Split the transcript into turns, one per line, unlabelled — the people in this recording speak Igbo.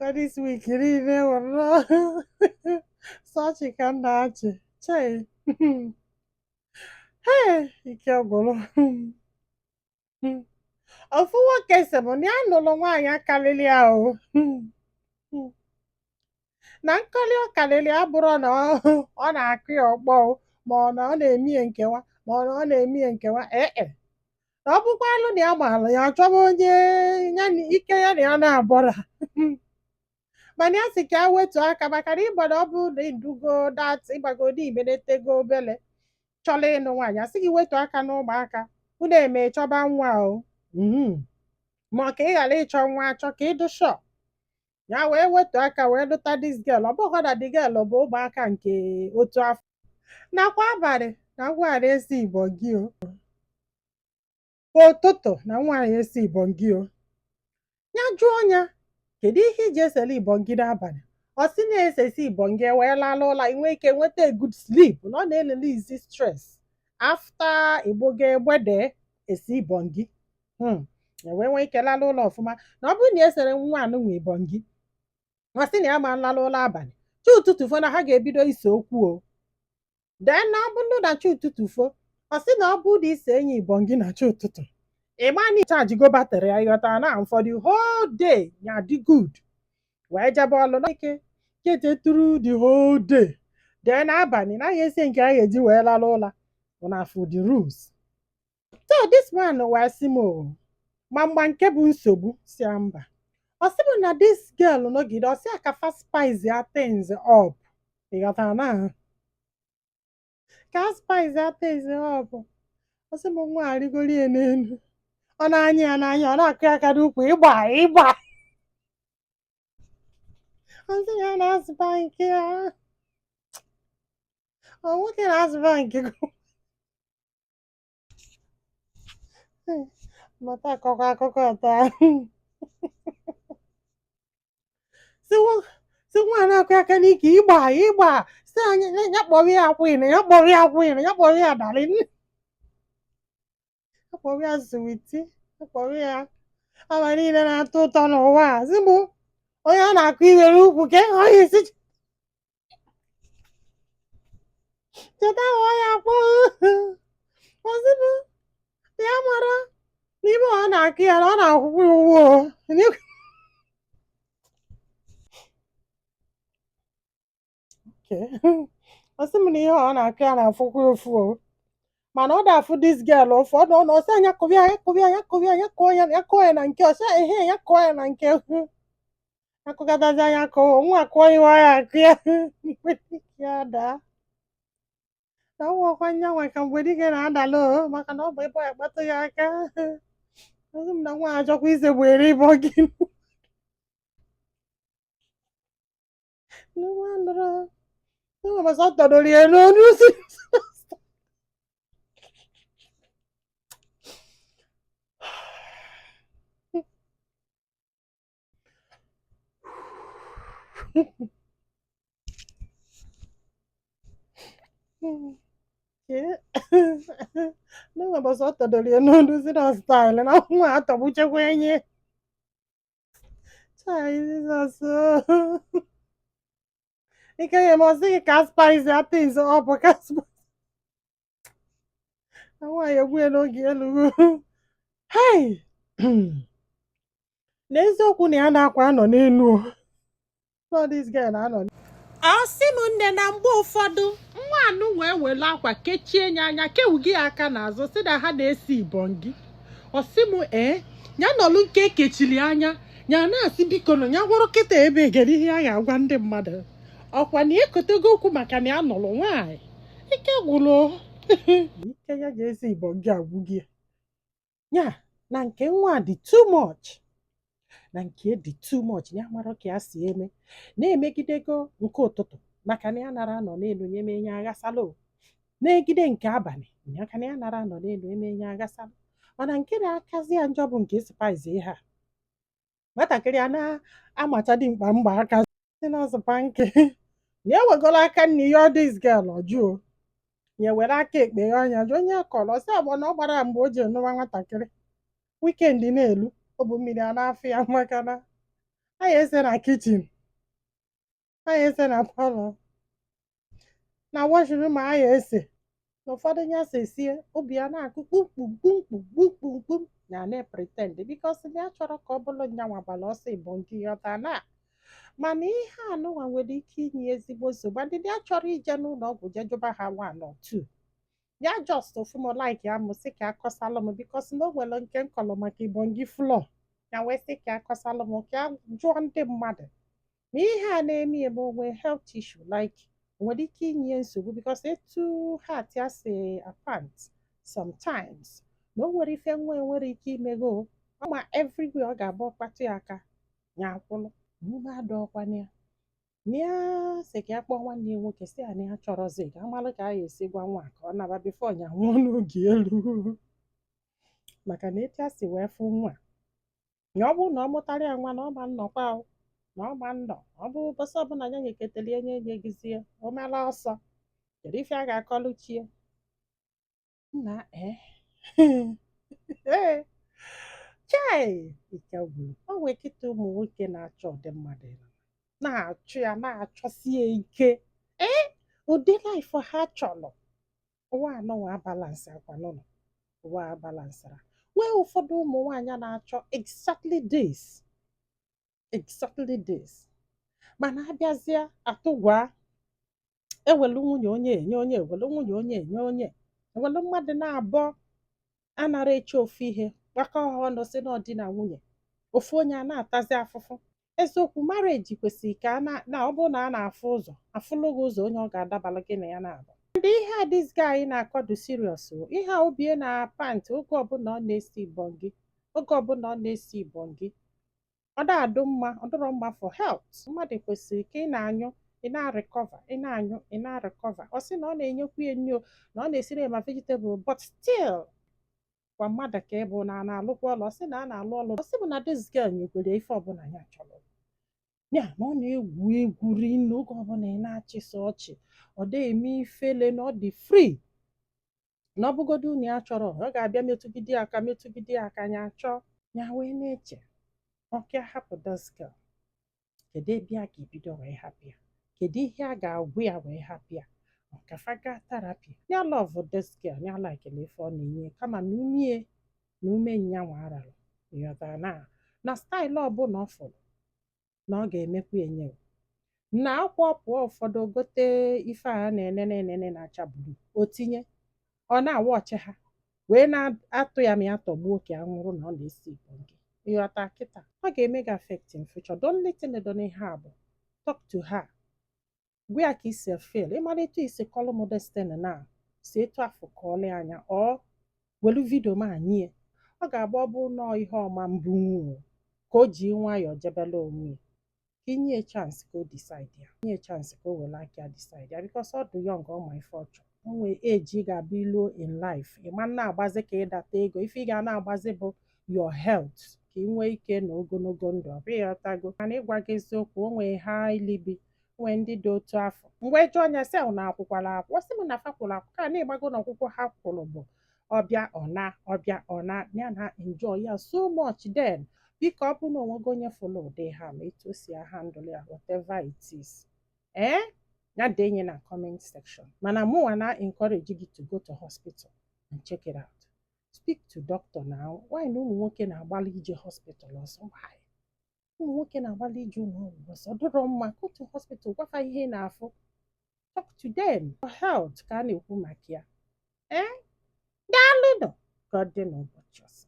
Akụkọ this week niile were sọ ọchị ka m na-achị. Chei, hee, ike gwụrụ. Ofu nwoke sị m na ya nụrụ nwaanyị karịrị ya o, na nkọli ọ karịrị abụrụ na ọ na-akụ ya ọkpọ o, ma ọ na ọ na-eme ya nkewa, ma ọ na ọ na-eme ya nkewa. Ee e, na ọ bụkwalụ na ya maara ya chọba onye ya na ike ya na ya na-abọra, mana ya sị ka ya wetu aka, maka na ịgba na ọ bụrụ na idugo that ịgbagodi imenetego obele chọrọ ịnụ nwaanyị, asị gị wetu aka na ụmụaka unu eme chọba nwa o, ma ka ị ghara ịchọ nwa achọ ka ịdụ shọ ya wee wetu aka wee lụta this girl. Ọ bụghị na the girl bụ ụmụaka nke otu afọ nakwa abalị na nwaanyị esi Igbo gị o, ụtụtụ na nwaanyị esi Igbo gị o. Ya jụọ ya, kedu ihe iji esele Igbo gị n'abalị? Ọ sị na-esesi Igbo gị wee lala ụla, inwe ike nweta a good sleep, na ọ na-erelease stress after Igbo ga-egbede esi Igbo gị, wee nwee ike lala ụlọ ọfụma. Na ọ bụrụ na esere nwa anụnwa Igbo gị, ọ sị na ya ma nlala ụlọ abalị, chi ụtụtụ fo na ha ga-ebido ise okwu o. Then na ọ bụrụ na chi ụtụtụ fo, ọ sị na ọ bụrụ na ise enyi Igbo gị na chi ụtụtụ, ịma na charge go battery ya, ịghọtara, na for the whole day ya dị good wee jebe ọlụ na ike get through the whole day. Then abalị na ya esi nke a ga-eji wee lala ụla na for the rules. So this man wee sị m o, ma mgba nke bụ nsogbu si ya mba. Ọ sị m na this girl nọgide, ọ sị ya ka fa spice ya things up, ịghọtara, na ka spice ya things up. Ọ sị m nwa arịgoro ya n'elu, ọ na-anya ya n'anya, ọ na-akụ ya aka n'ukwu, ịgba ịgba. Ọ sị ya na-azụba nke ya, ọ nwoke na-azụba nke gị mata akọkọ akụkọ ọtọ. Si nwa na-akụ aka n'ike, ịgba ịgba, si anya ya kpọrọ ya queen, ya kpọrọ ya queen, ya kpọrọ ya darling, ya kpọrọ ya sweetie, ya kpọrọ ya ama niile na-atọ ụtọ n'ụwa a. Si mụ onye a na-akụ iwe n'ukwu ka ọ ya esi cheta ahụ ọ ya akpọ. Ozi m ya mara n'ime ọ na-akụ ya na ọ na-akwụkwọ ya ụgwọ. Ọ sị m na ihe ọ na-akụ ya na-afụkwa ụfụ o, mana ọ da-afụ this girl ụfụ. Ọ nọ ọ sị anya kụbịa ya, kụbịa ya, kụbịa ya, kụọ ya, ya kụọ ya na nke, ọ sị ehe, ya kụọ ya na nke, akụkọtazi anya kụọ nwa, kụọ ihe ọ ya akụ ya ya daa na ọnwa nyanwa ka mgbe dike na-adala o, maka na ọ bụ ebe ọ ya kpatụ ya aka. Ọsị m na nwa achọkwa isegbu ere ịbọ gị nwa nọrọ nwa gbasa ọ tọdoro ya n'ọnụ si. N'onwe mbọsị ọ tọdoro ya n'ọnụ si na style na nwa atọgbuchekwa enye. Chai, Jizọs. Ike ya ma ọ sị gị ka spice ya things up, ka spice. Na nwaanyị egwu ya n'oge elu. Hey! N'eziokwu na ya na-akwa anọ n'elu o. No, this girl na-anọ. Ọ sị m nne, na mgbe ụfọdụ nwa anụ wee were akwa kechie ya anya, kewugi ya aka n'azụ, sị na ha na-esi ibongi. Ọ sị m ee, ya nọlụ nke ekechiri anya, ya na-asị biko nụ ya gwụrụ kịta ebe egere ihe a ga-agwa ndị mmadụ ọkwa na ekotego okwu maka na ya nọrọ nwaanyị ike gwụrụ ike ya ga-esi ibongi agwụ gị ya na nke nwa dị too much, na nke dị too much, ya mara ka ya si eme na-emegidego nke ụtụtụ maka na ya nara anọ n'elu ya eme ya aghasala o, na-egide nke abalị maka na ya nara anọ n'elu eme ya aghasala. Mana nke na-akazi ya njọ bụ nke spice ihe a nwatakịrị a na-amacha dị mkpa mgba aka si n'ọzụpa nke na ewegoro aka nne ya this girl ọjụọ ya were aka ekpe ya ọnya jụ onye kọrọ ọsị agbọ na ọ gbara ya mgbe o ji nụwa nwatakịrị. Weekend na-elu ọ bụ mmiri a na-afụ ya maka na Ha ya ese na kitchen, ha ya ese na parlour, na washroom ha ya ese. Na ụfọdụ ya sesie, obi ya na-akụ kpumkpum kpumkpum kpumkpum kpum, na na-pretend because ya chọrọ ka ọ bụrụ nyanwa gbara ọsọ ịbụ nke ịghọta na. Mana ihe anụnwa nwere ike inye ezigbo nsogbu. Ndị ya chọrọ ije n'ụlọ ọgwụ jee jụba ha one or two, ya just ofu m like ya mụ sị ka akọsalụ m, because na o nwere nke nkọlụ maka ibongi floor. Ya wee sị ka akọsalụ m, ka jụọ ndị mmadụ ma ihe a na-eme eme onwe health issue, like o nwere ike inye nsogbu, because etu heart ya si apant sometimes, na o nwere ife nwa enwere ike imego ma everywhere ọ ga-abụ ọkpatụ ya aka ya akwụlụ omume adọọkwana ya. Na ya sị ka ya kpọọ nwanne ya nwoke, sị ya na ya chọrọzi ka amalụ ka a ga-esi gwa nwa ka ọ naba before ya nwụọ n'oge elu, maka na etu a si wee fụ nwa na ọ bụrụ na ọ mụtara ya nwa, na ọ ma nnọkwa o, na ọ ma nnọ. Ọ bụ ụbọchị ọbụla ya nyeketara enye enyegizie o mela ọsọ. Kedu ife a ga-akọlụ chie nna? Ee, chai, ike gwụrụ. O nwee kịta ụmụ nwoke na-achọ ụdị mmadụ ịnọ na-achụ ya, na-achọsi ya ike. Ee, ụdị life ha chọrọ, ụwa anọnwa balance akwa n'ụlọ, ụwa balansara. Nwee ụfọdụ ụmụ nwaanyị na-achọ exactly this, exactly this, mana abịazịa atụgwa ewelu nwunye onye enye onye, ewelu nwunye onye enye onye, ewelu mmadụ na-abụọ anara eche ofu ihe gbakọ ha ọnụ, si na ọdị na nwunye ofu onye a na-atazi afụfụ. Eziokwu, marriage kwesịrị ka a na ọ bụrụ na a na-afụ ụzọ afụlụ gị ụzọ onye ọ ga-adabalụ gị na ya na-abụ. Ndị ihe a this guy na-akọdụ serious o. Ihe a obie na pant, oge ọbụla ọ na-esi ibongi, oge ọbụla ọ na-esi ibongi, ọ da-adụ mma, ọ dịrọ mma for health. Mmadụ kwesịrị ka ị na-anyụ, ị na-recover, ị na-anyụ, ị na-recover. Ọ sị na ọ na-enyekwu ya nri o, na ọ na-esiri ya ma vegetable, but still kwa mmadụ ka ị bụ na a na-alụkwa ọlụ. Ọ sị na a na-alụ ọlụ. Ọ sị bụ na this girl nyekwere ife ọbụla ya chọrọ ya, na ọ na-egwu egwu rinne. Oge ọbụla ị na-achịsa ọchị, ọ dị eme ifele, na ọ dị free, na ọ bụgodu na ya chọrọ, ọ ga-abịa metụgide ya aka, metụgide ya aka ya chọọ ya. Wee na-eche ọkịa hapụ this girl. Kedu ebe a ga-ebido wee hapụ ya? Kedu ihe a ga-agwa ya wee hapụ ya? Ọkafa gaa therapy. Ya love this girl, ya like na ife ọ na-enye, kama na umie na ume nyanwa aralụ. Ịghọtara na style ọbụla ọ fụrụ na ọ ga-emekwa enye na akwa pụọ. Ụfọdụ gote ife a na-enene enene na-acha blue, o tinye, ọ na-awa ọchị ha wee na-atụ ya ma ya tọgbuo ka anwụrụ na ọ na-esi ibongi. Ịghọta kịta ọ ga-eme gị affect in future. The only thing dị n'ihe a bụ talk to her, gwa ya ka isi feel. Ịmara etu isi kọlụ m destiny na si etu afọ kọọlị anya, ọ welu video ma anyie ọ ga-agba. Ọ bụ nọọ ihe ọma mbụ nwuo ka o ji nwayọọ jebela onwe ya, ka inye chance ka o decide ya, nye chance ka o were aka ya decide ya, because ọ dị young, ọ ma ife ọ chọrọ. O nwee age ị ga-abịa iluo in life, ị ma na-agbazi ka ịdata ego. Ife ị ga na-agbazi bụ your health, ka ị nwee ike na ogologo ndụ. Ọ bụ ịghọtago? Mana ịgwa gị eziokwu, o nwee ha ilibi nwee ndị dị otu afọ mgbe jụọ anya sị na akwụkwala akwụ. Ọ sị m na fa kwụrụ akwụ ka na-ịgbago na ọkwụkwọ ha kwụrụ bụ ọbịa ọna ọbịa ọna ya na enjoy ya so much. Then biko, ọ bụ na onwego onye fụlụ ụdị ha ma etu o si handle ya, whatever it is, ee, ya denye na comment section. Mana mụnwa na encourage gị to go to hospital and check it out, speak to doctor. Now, why na ụmụ nwoke na-agbalị ije hospital ọsọ? Why ụmụ nwoke na-agbalị ije ụlọ ọgwụ ọsọ? Dịrọ mma. Go to hospital, gwafa ihe ị na-afụ, talk to them. For health ka a na-ekwu maka ya. Ee, daalụnụ, ka ọ dị n'ụbọchị ọzọ.